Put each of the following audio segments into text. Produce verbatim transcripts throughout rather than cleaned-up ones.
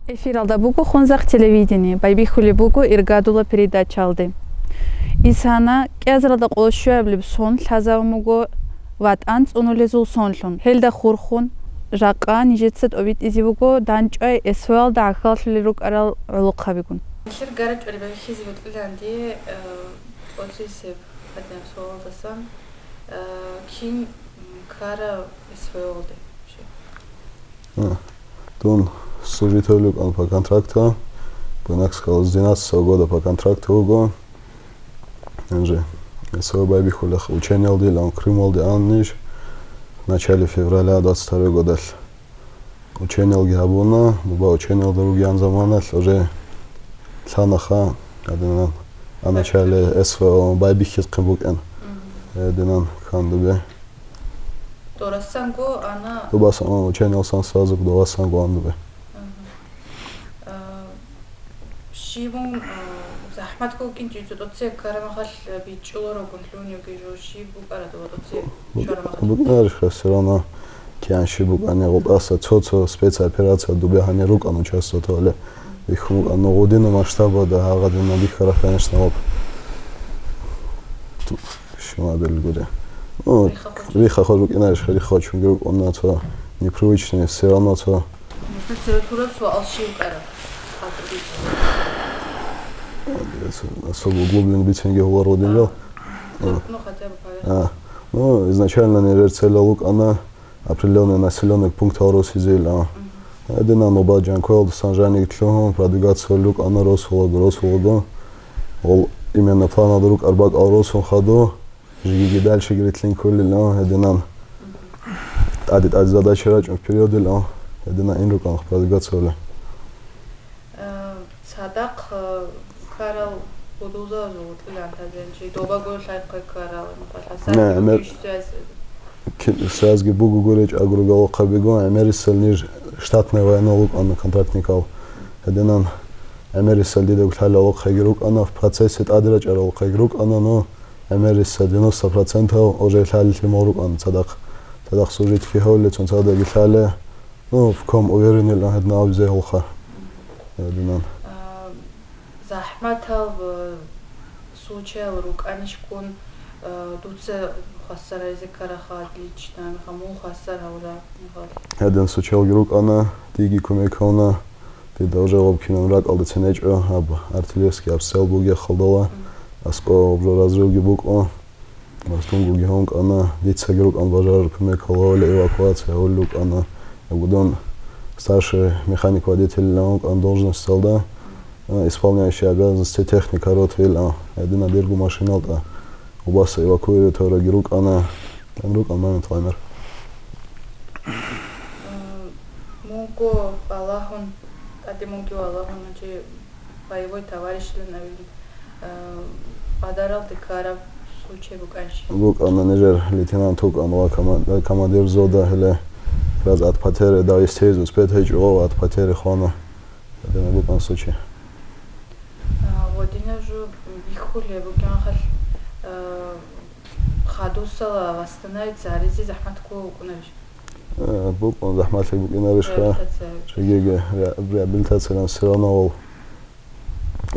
Эфиралда буго Хунзахъ телевидение, байбихьулеб буго иргадула передачаялде. Исана кӀиазаралда къоло щуабилеб сон лъазабун буго ВатӀан цӀунулезул сонлъун. Гьелда хурхун, жакъа нижеца тӀобитӀизе буго дандчӀвай СВО-алда гӀахьаллъулел рукӀарал гӀолохъабигун. Эфир гарачӀвали байбихьизе бокьилан дие, э, оцесеб гьадинаб суалдасан, э, кин, м, ккара СВО-алде вообще? А, дун служитель вукӀан по контракту, Буйнакскалда с двенадцатого года по контракту вуго. Гьанже СВО байбихьулеб учениялде ан, Крымалде ан ниж, в начале февраля двадцать второго годалъ. Учениялги гьабуна, дуба учениялда ругеян заманалъ уже лъанаха, гьадинан, о начале СВО байбихьизехъин букӀин. Мгм. Гьадинан ккан дубе. Дорасанго ана. Дубасан, о, учениялсан сразу дорасанго ан дубе. Мгм. А, щиб мун, а, захӀмат букӀинчӀо, цо тӀоцебе ккара махалъ бичӀчӀуларогун лъугьуневги жо щиб букӀара дова тӀоцебе? Бу-, щвара махалъ? БукӀинарищха, все равно киян щиб букӀани гъутӀаса цо-цо спецоперация дубе гьанир рукӀан участвовать гьавулеб. Бихьун букӀана гъудина масштабада гьагъадина бихьара, конечно, гъаб. Ту-, щуна белгури. Ну, рихха хъвачун. Рихха хъвачун букӀинарищха, рихха хъвачунги рукӀуна цо непривычный, все равно цо. Нужна церекура суал щив кара? Особо углубленно бицинги гьулар гъудинал. А. Ну, ну, хотя бы поверхностно. А. Ну, изначально нижер целал рукӀана определённый населённый пунктал росизейилан. Мгм. Гьадинан оба Джанкоялдасан жаниги лъугьун, продвигация лукӀана росулаго, росулаго. Гъол именно планалда рукӀар бакӀал росун хаду, жигиги дальше гиритлъин кколилан, гьадинан. ТӀаде-тӀаде задача рачӀун вперёдилан, гьадинан ин рукӀан продвигация. Э, цадахъ, э, ккарал гъудузазул вукӀилан тазенчи, добаго лъайхъе ккарал, мисалха, Не, садги мер-, вукӀищ связь. Ки-, связьги буго гуречӀ агругалахъабигун, гӀемерисел ниж штатный военнал рукӀана контрактникал. Гьединан гӀемерисел дида лъалалахъеги рукӀана, в процессе тӀаде рачӀаралахъеги рукӀана, но гӀемерисел девяносто процентов уже лъалелъимал рукӀана цадахъ. Цадахъ служитьги гьавлецун цадаги лъале. Ну, в ком уверенный лан гьедна абизе гьолха. Гьединан. А, захӀматал, э, случаял рукӀанищкӀун, э, дуца хвасар гьаризе ккараха лично, меха мун хвасар гьавра, меха. Гьедин случаялги рукӀана, диги кумек гьавна, дида уже гъоб кинаб ракӀалда цин гьечӀо, гьаб артиллерийский обстрел бугеб халдала, Мгм. аскӀо гъоб жо разрывги букӀун. Мастунгуги гьункӀана, дицаги рукӀан бажарар кумек гьавулел, эвакуация гьавулел рукӀана. Ягудун старший механик-водитель гьункӀан должносталда, а, исполняющий обязанности техника ротаил, а, гьедина диргу машиналда. Убаса эвакуировать гьавраги рукӀана. Гьан рукӀан момент гӀемер. М, мунго балагьун, тӀаде мунги валагьун, чи боевой товарищлъун авилин, э, къадаралде ккараб случай букӀанщи? БукӀана нижер лейтенант вукӀан ва коман-, командир взвода гьеле раз от потери, да, естественно, успеть гьечӀо, от потери хвана. Гьедина букӀан случай. А, гъодинаб жо бихьулеб букӀанхъалъ, э, хадусала восстановиться гьаризе захӀмат ккола букӀунарищ? Э, букӀун захӀматлъи букӀинарищха? Реабилитация. Жеги ре-, реабилитациялан все равно вол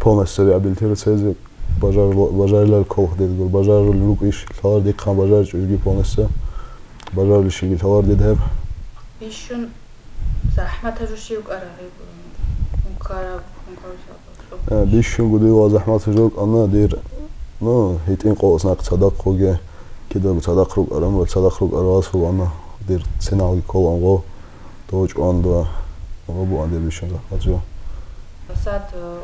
полностью реабилитироваться гьезе бажарила-, бажарилал кколха дедгур. Бажарулел рукӀищ лъалар дихъан бажаричӀо жеги полностью. Бажарулищиги лъалар дед гьеб. Бищун захӀматаб жо щив кӀара гьеб? Ункараб, ункарусаб. Э, бищунго дила захӀмат жо кӀана дир, ну, гьитӀин къо-, знак цадахъ вуге, кидаго цадахъ рукӀарам ва цадахъ рукӀаралас вуана дир ценалги кколан гъо, дов чӀван дова, гъо буан дир бищун захӀмат жо. Асад, э,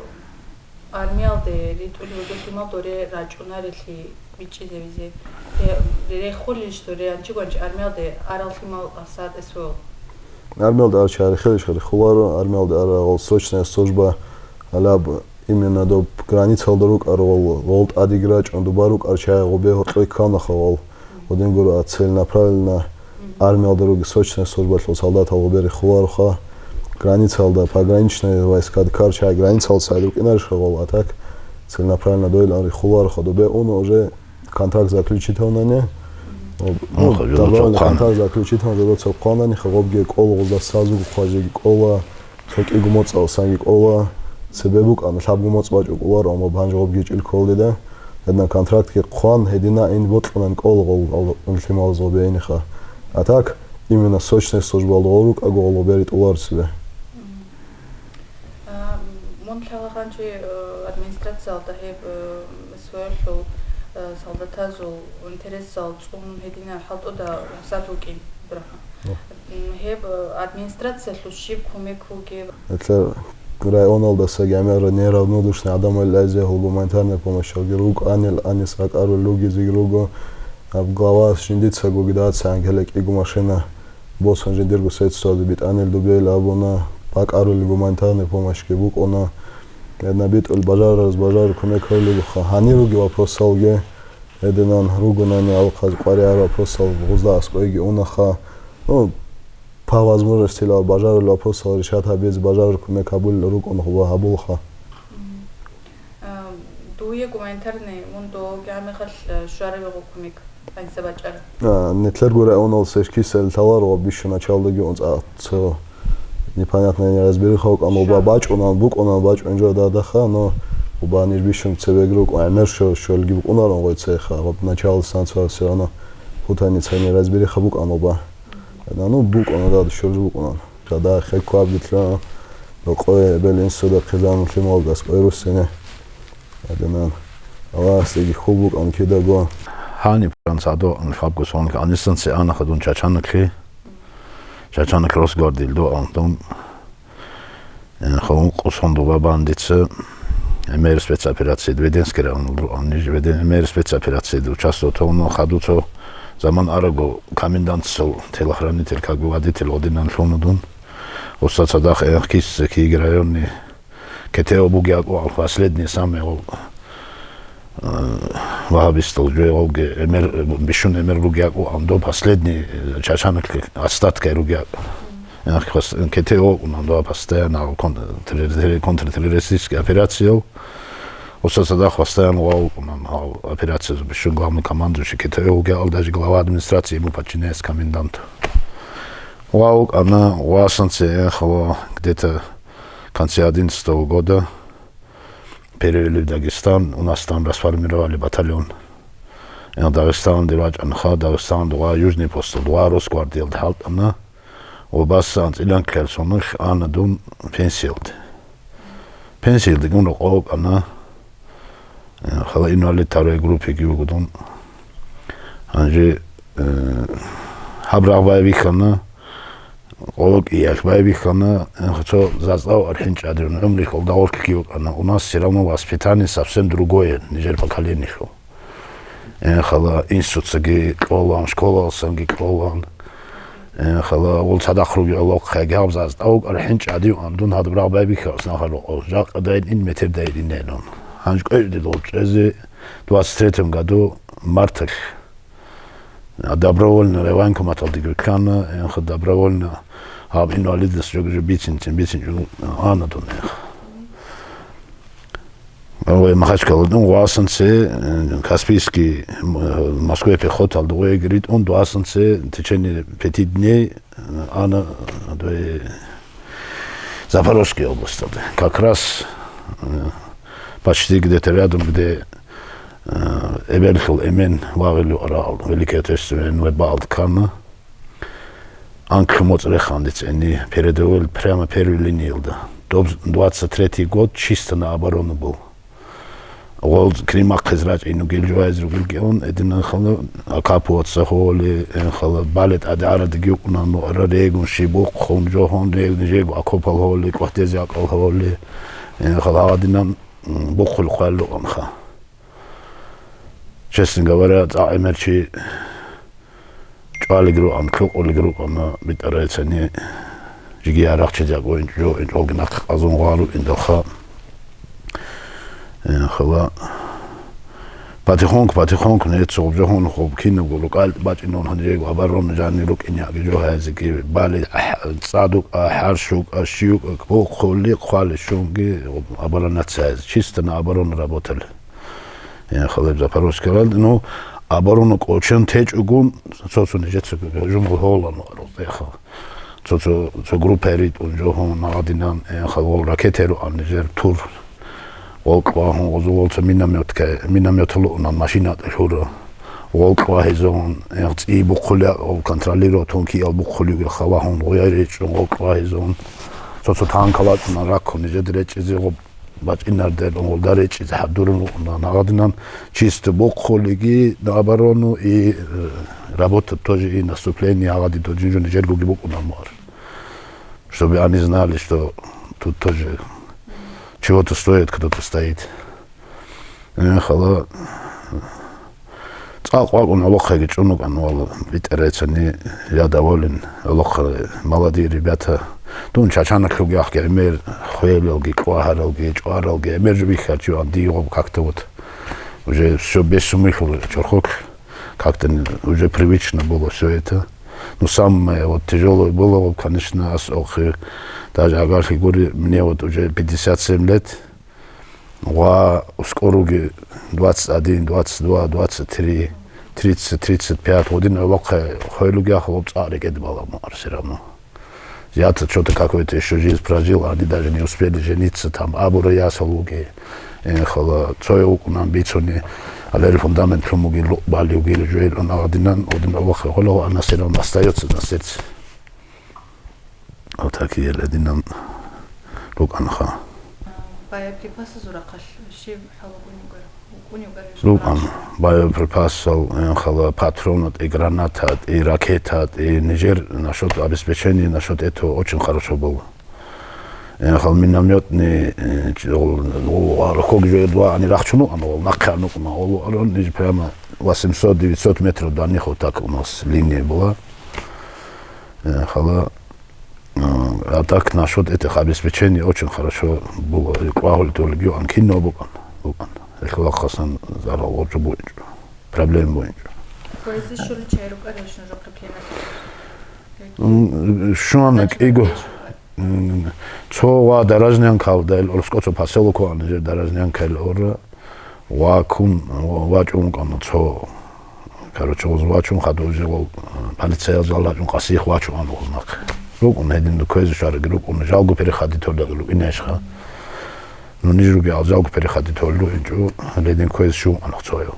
армиялде ритӀулев вугев лъимал доре рачӀунарелъи бичӀчӀизевизе. Те, рехулищ доре, анчи-гванчи армиялде арал лъимал Асад эсвел. Армиялда арча рехелищ рехуларо, армиялда ара гъол срочная служба, гьалаб именно доб границалда рукӀар гъол, гъол тӀадигра чӀван дуба рукӀар чагӀи гъубе гьоркьой кканаха гъол. Гъудин гуро а целенаправленно армиялда руги срочная службалъул солдатал гъубе рехулароха. Границалда пограничные войска декар чагӀи границалда сайд рукӀинарищха гъол, а так целенаправленно дойлан рехулароха. Дубе уна уже контракт заключить гьавнани. Ну, добровольный контракт заключить гьавнани, добро цо хъванани, хабабги кӀола гъузда сразу хъважиги кӀола. Цо кӀиго моцӀалсанги кӀола, цебе букӀана, лъабго моцӀ бачӀун кӀоларо, амма гьанже гъоб гьечӀил ккола дида. Гьединан контрактги хъван, гьединан ин бокьунан кӀола гъол, гъол лъималаз гъоб бейниха. А так, именно срочная службаялда гъол рукӀаго гъол гъоб ритӀуларо цебе. А, мун лъала гьанже, э, администрациялда гьеб, э, СВО-лъул, э, солдатазул интересал цӀун гьединаб хӀалтӀуда гьабсат вукӀин, Абдурахман. М, гьеб, э, администрациялъул щиб кумек бугеб? Гьелъ районалдаса гӀемер неравнодушный гӀадамал лъазе гьел гуманитарная помощалги руго, анил анис ракӀарулел ругезеги руго. Гьаб главас жиндицаго гидацан гьеле кӀиго машина босун жиндирго средствазе битӀанил дубейил абуна, бакӀарулел гуманитарная помощьги букӀуна. Гьединаб битӀул бажарараз бажараб кумек гьабулебха. Гьанир ругел вопросалги, гьединан ругонани алхъаз къваригӀараб вопросал гъузда аскӀойги унаха. Ну, по возможности бажарулел вопросал решать гьабизе бажарулел кумек гьабулел рукӀун гьуба гьабулха. Мгм. А, дуе гуманитарный мун дов гӀамихъалъ, э, щвараб гъо кумек гьанса бачӀара? А, нилъерго районал сешкисел лъаларо бищун началдаги унцӀа цо непонятная неразбериха вукӀан, уба бачӀунан, букӀунан бачӀун жо дадаха, но уба ниж бищун цебегру гӀемер що-, щолги букӀунарун гъой цеха, гъоб началасан цо все равно путаница неразбериха букӀан уба. Ну, букӀуна дада, щолги букӀунан. Жада хекквабги лъугьана, рокъое эбел-инсуда хъизан лъималдас къойруссине. Гьединан, Аллагьасдаги хьул букӀан кидаго. Гьаниб Францадо анлъабго сон анисанце ана хадун Чачанаклъи. Чачанак Росгвардиялдо андун. Э, хавун къусон дуба бандица. Эмер спецоперации, Веденский район ру аниж, Веден-, эмер спецоперации ду. Часто товно хадуцо заман араго комендантцев телохранитель, как бы водитель один анлъунудун. Уста цадахъ эх кисса киги районный КТО буги акӀу ал последний самый ол, э, вагьабистал жой олги эмер, бищун эмер буги акӀу ан до последний, э, чачанок остаткай руги акӀу. Эх хас-, КТО окӀун ан до постоянно ал кон-, террор-, контртеррористический операция ол. Уста цадахъ постоянно вал окӀун ан ал операция бищун главный командующий КТО олги ал даже глава администрации ему подчиняется коменданту. Вал окӀана васанце эх ва где-то конце одиннадцатого года перевели в Дагестан, у нас там расформировали батальон. Э, Дагестан дирачанха, Дагестан дуга Южный постал, дуга Росгвардиялда хӀалтӀана, ва басан цӀилан ккел соналъ ана дун пенсиялде. Пенсиялдегун рокъов вукӀана, э, хала инвалид второй группаги вуго дун. Гьанже, э, гьаб рагъ байбихьана, къоло кӀиялъ байбихьана, э, цо зацӀав архӀинчӀадирун гӀумрихьул давулъги вукӀана. У нас все равно воспитание совсем другое, нижер поколениехьул. Э, хала институтсаги кьолан, школалсанги кьолан. Э, хала вул цадахъ руги гӀолохъе гьаб зацӀав архӀинчӀадив андун гьадаб рагъ байбихьа, снахъа рокъов. Жакъа дайин ин, метер дайин инелун. Гьанж кӀвечӀ дидул чӀезе двадцать третьем году марталъ. А добровольно военкоматалдеги вилълъана, янха добровольно гьаб инвалидас жо-, жо бицинцин, бицин жо ана дун, янха. Ой, Махачкала дун васанце, э, Каспийский, м-, Москве пехотал дугъеги ритӀун васанце в течение пяти дней, э, ана, э, Запорожской области. Как раз, э, почти где-то рядом, где Э, эбеллъул эмен вагъулев арал, Великий Отечественный война балда ккана. Анкьлъун моцӀ реханде цӀени, передовой, прямо первой линиялда. Доб-, двадцать третий год чисто на оборону был. Гъол Крымахъез рачӀин ругел жугьазе ругелги он, эдинан хала окапываться гьоли, э, хала бале тӀадгӀарадеги юкъунан нугӀра регун, щибухъун, жогьун регун, жего окопал гьоли, кӀватӀезе акӀал гьоли, э, хала гьадинан, м, бухъул хъваллугъанха. Честно говоря, цӀакъ гӀемер чи чӀвалиг рукъан, кьукъулиг рукъана битӀарайцани, жиги гьарахъчи дякъо инчӀо, инчӀолги нахъ къазун гъару индалха. Э, хала. Потихоньку, потихоньку, не цо жогьун хоб кинабго рукъал бачӀинун гьанирего оборона жанни рукӀин яги жо гьазиги бали, ахӀ-, цӀадукӀа, хӀарщукӀа, щиюкӀа, кбо хъули, хъвали щунги оборонацияз. Чисто на оборону работали. Э, халеб Запорожская ралде, ну, оборону кӀочон течӀогун, цо-цо нижеца жумал гьолан варал, яха. Цо, цо, цо группа ритӀун жо гьун гьадинан, э, халгъул ракета руан нижер тур. Гъол кьвагьун гъозул цо минометка, минометал унан машина лъура. Гъол кьвагьизун, э, цӀи бухъули, гъол контролировать гьун киял бухъулиги халагьун гъояй речӀун гъол кьвагьизун. Цо, цо танкал ачӀунан раккун нижер речӀизе гъоб бачӀинардел, гъолда речӀизе хӀадурун рукӀуна. Нагъадинан чисто бухъулиги на оборону и, э, работа тоже и наступление гьагъади додинжун нижергоги букӀуна муар. Чтобы они знали, что тут тоже чего-то стоит, кто-то стоит. Э, хала ЦӀакъ вакӀун гӀолохъеги чӀунукӀан вала, битӀарайцани, я доволен, гӀолохъа молодые ребята. Дун чачаналъуги ахги гӀемер, хвелалги, кӀвагьаралги, чӀваралги, гӀемер жо бихьарчиван дигъоб как-то вот. Уже всё бессмысленно чорхолъ, как-то не, уже привычно было всё это. Ну, самое вот тяжёлое было, конечно, ас охи, даже агарли гури, мне вот уже пятьдесят семь лет, Ва ускӀоруги двадцать один, двадцать два, двадцать три, тридцать, тридцать пять, гъудин гӀолохъе хвелуги ахалаб цӀакъ рекӀеде балагьун арсиравну. Я-то чё-то какой-то ещё жизнь прожил, они даже не успели жениться, там, абура ясал вуги, э, хала, цое вукӀунан бицуни, алел фундамент лъумуги, лукъбали вугили жугьил анагъадинан, гъудин гӀолохъе хвела ва ана сирам остаётся на сердце. Автакиял гьединан рукӀанха. Боеприпасазул рахъалъ щиб хӀалукӀунев вугар-, вукӀунев вугар? РукӀан. Боеприпасал, э, хала патронат, и гранатат, и ракетат, и нижер насчёт обеспечения, насчёт этого очень хорошо было. Э, хал минометный, э, ч-, ол, ол, рахъоги жо два, они рахчун рукӀана, ол нахъе анукъна, ол арон, ниж прямо восемьсот-девятьсот метров до них вот так у нас линия была. Э, хала А так, насчёт этих обеспечений очень хорошо было. И кӀвагьулев регион кино букӀан, букӀан. Эхлахъасан зарал гъоркьо бугӀинчӀо. Проблема бугӀинчӀо. Хвезе щоличай рукӀарищ нужехъе киналъ? М, щуана кӀиго. М, цо ва Дорожнянкалда, ил Орскоцо поселок ван, же Дорожнянкал ора. Вакун, вачӀун вукӀана цо. Короче, гъоз вачун хадур жегъол, полициял жал рачӀун къасих вачун ана гъоз нахъе. РукӀун гьедин квезе щвараги рукӀун, жалго переходить гьордаги рукӀинайищха. Ну, ниж ругел жалго переходить гьорли рукӀинчӀо, гьедин квезе щун ана цоял.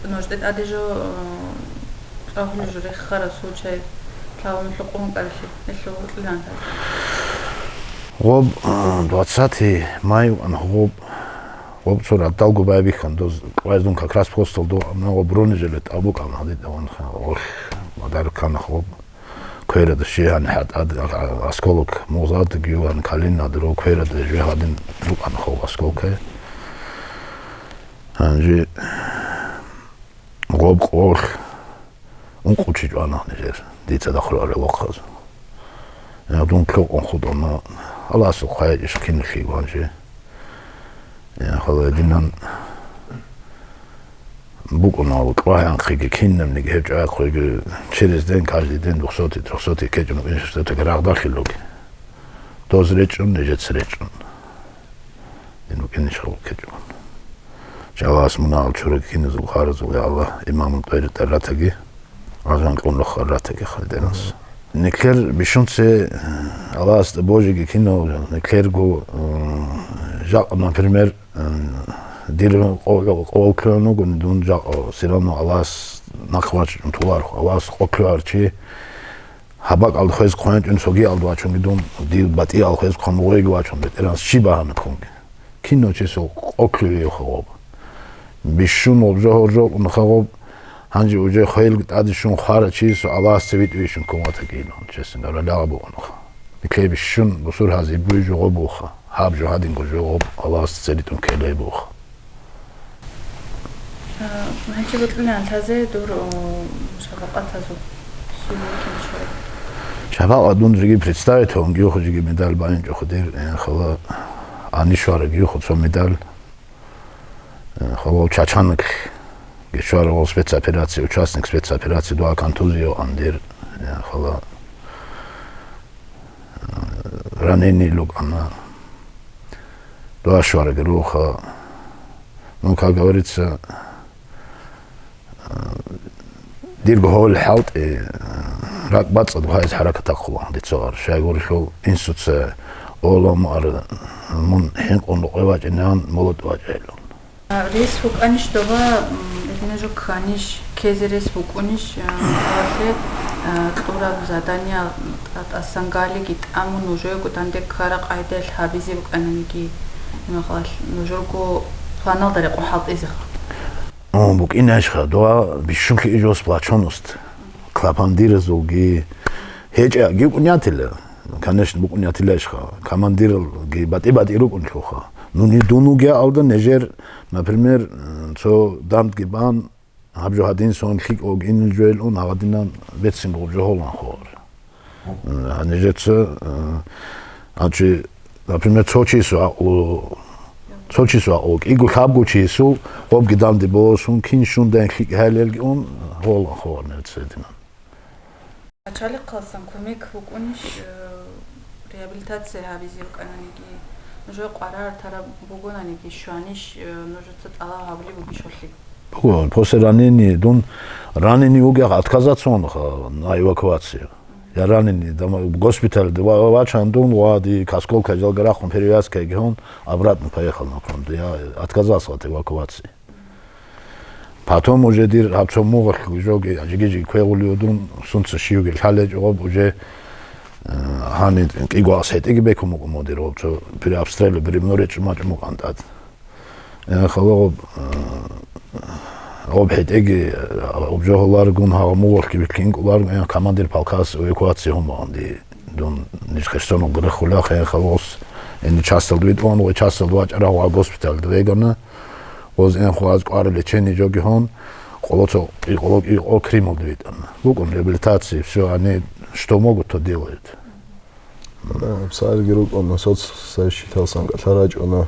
Нужде тӀаде жо, э, цӀагьулеб жо рехараб случай лъалун хӀукъун кӀаралъи, гьелъул гьукьилан тӀад. Гъоб, э, двадцатый май ван гъоб. Гъоб цо радалго байбихьан, доз кьвайздун как раз постал до, амма гъоб бронежилет абу кан гьадид аван ха, ох, мадар кан гъоб. Кверада щегьан хӀатӀад, а, осколок музад гиван калин надро кверада жегьадин букан хо осколка. Анжи гъоб къолъ. Ункъучи чӀвана нижер, дица дахъура релохъаз. Я, дун кьукъун хутӀана, Аллагьасул хъвай иш киналъе ванже. Я, хала динан букӀуна, кьвагьанхъиги кинабниги гьеб чӀваяхъиги через день, каждый день двухсотый, трёхсотый кечӀун, иншта рагъдахъилуги. Доз речӀун, нижеца речӀун. Дин букӀинищ халкъ кечӀун. Чалас мунагьал чураги киназул харазул, я Аллагь, имамул тӀвери тӀаратаги, ажан кьун рахъал ратаги халденас. Никлер бищунце, Аллагьас божиги кинав, никлерго, э, жакъ, например, э, дир къо-, къо-, къо-, клёнугун дун жакъ, всё равно Аллагьас нахъ вачун туларху, Аллагьас къо клёарчи, Гьаб бакӀалда хвез хъванчӀун цогиялда вачунги дун, дир батӀиял хвез хъван вугъеги вачун, БетӀерас чи багьана ккунги. Кинав чесул къоклъугьиявха гъоб. Бищун гъоб жо гьоржо унха гъоб, гьанже уже хвелги тӀаде щун хвара чиясул Аллагьас цевитӀ вищун ккун ватагийилан, чесин, гавралягъа бугъунха. Никлей бищун бусур гьази буй жо гъоб буха, гьаб жо гьадинго жо гъоб Аллагьас церитӀун ккелей буха. А, гьанчи бокьунаан лъазе дур, о, шапакъатазул щиб букӀин чӀвай? Шапакъат дун жиги представить гьавун гиюха жиги медаль байинчӀухъ дир, э, хала Анишвара гиюха цо медаль. Э, хала Чачанак гешвара вал спецоперации, участник спецоперации, дуа контузия ан дир, э, хала ранение лугана. Дуашварги руха. Ну, как говорится, э, дирго гьол хӀалтӀи, э, РакӀбацӀцӀад гьайз хӀаракатахъулаан дица гъар, щайгурелъул инсуца оламуар мун хӀинкъун рукъве вачӀинегӀан молот вачӀайилан. Рес вукӀанищ дова, м, нужер кканищ, ккезе рес вукӀунищ, а, гьале, а, кьураб задания тӀа-, тӀасан галиги тӀамун нужего данде ккараб къайдаялъ гьабизе букӀананиги, имахалъ нужерго планалда рекъон хӀалтӀизеха? О, букӀинайищха, дова бищунлъи ижо сплоченность. Клапандиразулги гьечӀаги букӀунятила, конечно, букӀунятилаищха, командиралги батӀи-батӀи рукӀунлъуха. Ну, ни дун вугеалда нижер, например, цо дандги бан, гьаб жо гьадин сон лъикӀ вугинил жойилун гьагъадинан бецинго гъуб жо гьолан хор. Гьанижеца, а, гьанчи, например, цо чиясул гӀакълу, цо чиясул гӀакълу, кӀиго лъабго чиясул гъобги данде босун, кин щун дайн лъикӀ гьалелги ун, гьола ховарнецединан. Начальникаласан кумек букӀунищ, э, реабилитация гьабизе рукӀананиги, нужер къварар тараб бугонаниги, щванищ, э, нужеца тӀалаб гьабулеб бугищ гьолъи? Буго, после ранения, дун раненый вугев отказаться вугонаха на эвакуацию. Я раненый, дома, госпитальде ва-, вачан дун ва ди осколка жалгарахун перевязка гьун, обратно поехал на фронт. Я отказался от эвакуации. Потом уже дир гьаб цо мугъалъ жоги, жиги-жиги квегъулев дун, сунца щивги лъалечӀо гъоб уже, э, гьани кӀиго асетӀиги бекун букӀун модир гъоб цо при обстреле бревно речӀумачӀ мукъан тӀад. Э, хала гъоб, э, гъоб хӀетӀеги, э, гъоб жо гьоларгун гьагъа мугъалъги бихьинкӀуларгун, э, командир полкас эвакуация гьумагъан ди. Дун ниж Херсонал гъирахъулахъе, э, халос, э, ни часталда витӀун, гъой часталда вачӀарагъ ва госпитальда вегана. Гъоз, э, хваз кӀвара лечение жоги гьон, къоло цо, и къоло, и къо Крымалда витӀана. БукӀун реабилитация, всё, они что могут, то делают. Э, царги рукӀуна, соцзащиталсан кӀалъа рачӀуна,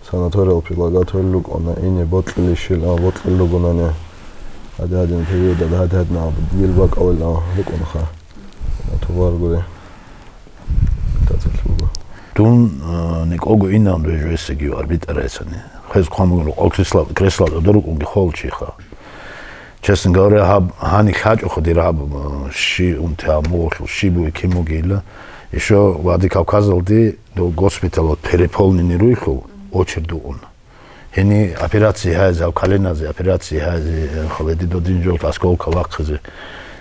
санаториял предлагатель рукӀуна, ине бокьилищил, а, бокьил ругунани. Гьадин-гьадин периодал гьадин-гьадин аб дил бакӀалил, а, рукӀунха. Товар гури. Таталъ буго. Дун, э, никӀого инан вежвесиги арбитӀарайсани. Хвез хъван бугин рукъо кресла, кресла гӀодор рукӀунги хол чиха. Честно говоря, гьаб гьани лъачӀоха дир гьаб, э, щи унти гьаб мугъулъул, щи буги кин бугила. Ещё Владикавказалди дов госпиталал переполненный руйлъул очередь уун. Гьени операция гьазе, гьав коленазе операция гьазе, э, хаведи додин жолта осколка вахъизе,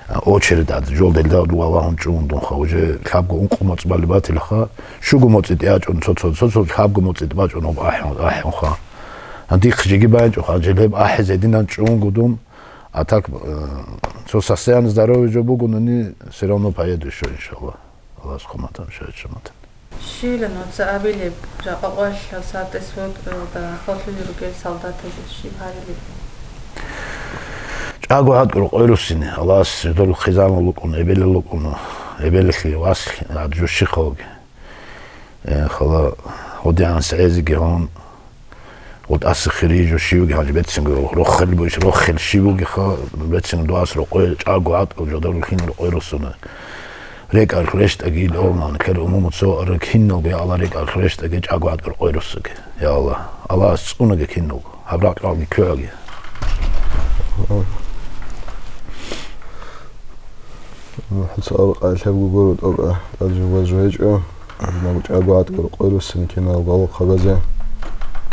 э, очередь ад, жолдалда валагьун чӀун дунха, уже лъабго ункъо моцӀ бали батилаха, щуго моцӀи тӀячӀун, цо-цо, цо-цо лъабго моцӀи тӀбачӀун об ахӀун, ахӀунха. Дихъ жеги байнчӀуха, жел гьеб ахӀизе динан чӀун гудун, а так, э, цо состояние здоровья жо бугунани, всё равно поеду ещё, иншалла. Аллагьас хъуматан, шайчаматан. Щила нуца абилеб, жакъа къоялъ сатес вокьулда халлъулел ругел солдатазе щиб гьарилеб? ЧӀаго гьатӀ рукъой руссине, Аллагьас жидерго хъизамал лукӀун, эбелал лукӀун, эбелалъе васлъи, гьад жо щихъалги. Э, хала гъудигӀан сагӀезеги гьун, ГъутӀасе хиризе жо щивги гьанже бецинго рохел бугищ, рохел щив вугиха, бецинго дугьас рокъой чӀаго гьатӀ жодор хин рокъой руссуна. РекӀарх рещтӀаги ил орнан, кер умумуцо ара киналго, я Аллагь, рекӀарх рещтӀаги чӀаго гьатӀ рокъой руссуги. Я Аллагь, Аллагьас цӀунаги киналго, гьаб ракьалги ккоги. ХӀуца абакъа лъабго гуро тӀокӀа, тӀад жо баз жо гьечӀо. Магу чӀаго гьатӀ рокъой руссин кинал балу хъабазе.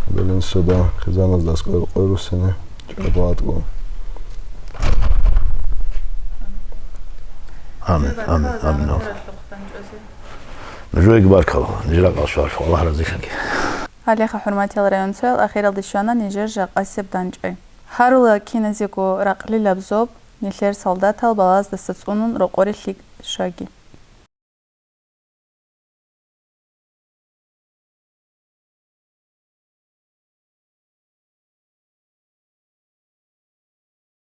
Белин сода хизаназ дас кӀой рокъой руссине чӀаго гьатӀго. Амин, амин, амин. Нужеги баркал, нижера калшвар, Аллагь разилъаги. Гьалеха, хӀурматиял районцоял, ахиралде щвана нижер жакъасеб дандчӀвай. Гьарула киназего ракълилаб зоб, нилъер солдатал балаздаса цӀунун рокъоре лъикӀ щваги.